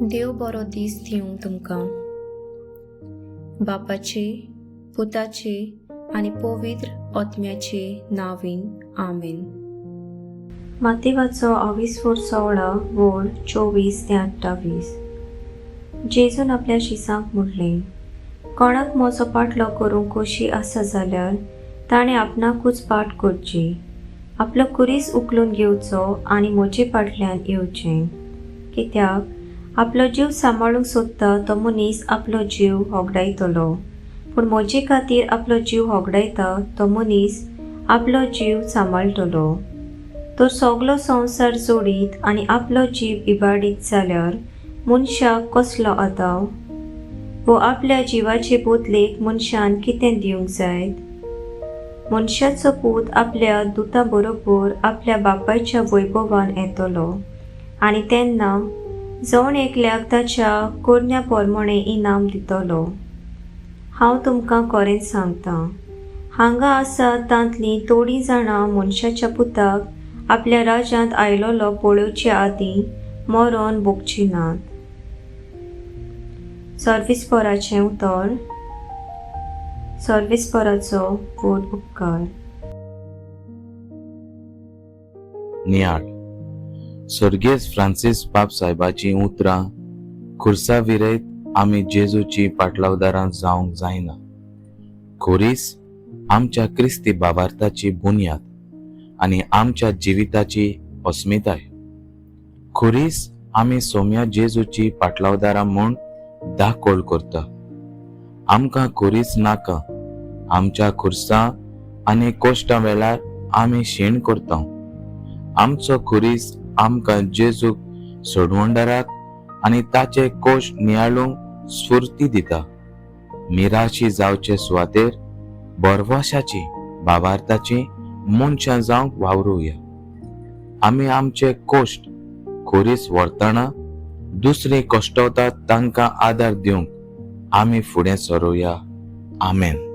देव बरो दीस दिवं तुमकां. बापाचे, पुताचे आनी पवित्र आत्म्याचे नांवान, आमेन. मातेवाचो आविस्फोर 16 वोळ 24 ते 28. जेजून आपल्या शिसांक म्हणलें, कोणाक म्हजो पाटलो करूंक खोशी आसा जाल्यार ताणें आपणाकूच पाट करची, आपलो कुरीस उखलून घेवचो आनी म्हजे फाटल्यान येवचें. कित्याक आपलो जीव सांबाळूंक सोदता तो मनीस आपलो जीव होगडायतलो, पूण म्हजे खातीर आपलो जीव होगडायता तो मनीस आपलो जीव सांबाळटलो. तर सगलो संवसार जोडीत आनी आपलो जीव इबाडीत जाल्यार मनशाक कसलो आदाव? वो आपल्या जिवाचे बदलेक मनशान कितें दिवंक जायत? मनशाचो पूत आपल्या दुतां बरोबर आपल्या बापायच्या वैभवान येतलो आनी तेन्ना जण एकल्याक ताच्या करण्या प्रमाणें इनाम दितलो. हांव तुमकां खरेंच सांगता, हांगा आसा तांतलीं थोडीं जाणां मनशाच्या पुताक आपल्या राज्यांत आयलोलो पळोवचे आदीं मरण भोगचीं नात. सर्विसपराचें उतर. सर्विसपराचो व्हड उपकार. नियाळ. सर्गेस्त फ्रांसीस बाब साहेबाचीं उतरां, खुर्सा विरयत आमी जेजूची पाटलावदारां जावंक जायना. खुरीस आमच्या क्रिस्ती बाबार्थाची बुन्याद आनी आमच्या जिविताची अस्मिताय. खुरीस आमी सोम्या जेजूची पाटलावदारां म्हूण दाखोल करता. आमकां खुरीस नाका. आमच्या खुर्सां आनी कोश्टां वेळार आमी शीण करता. आमचो खुरीस आमकां जेजूक सोडवणदाराक आनी ताचे कोश नियाळूंक स्फूर्ती दिता. मिराशी जावचे सुवातेर बरवाशाची बाबार्थाची मनशां जावंक वावरुया. आमी आमचे कोश्ट खुरीस व्हरतना दुसरी कश्टवतात तांकां आदार दिवंक आमी फुडें सरुया. आमेन.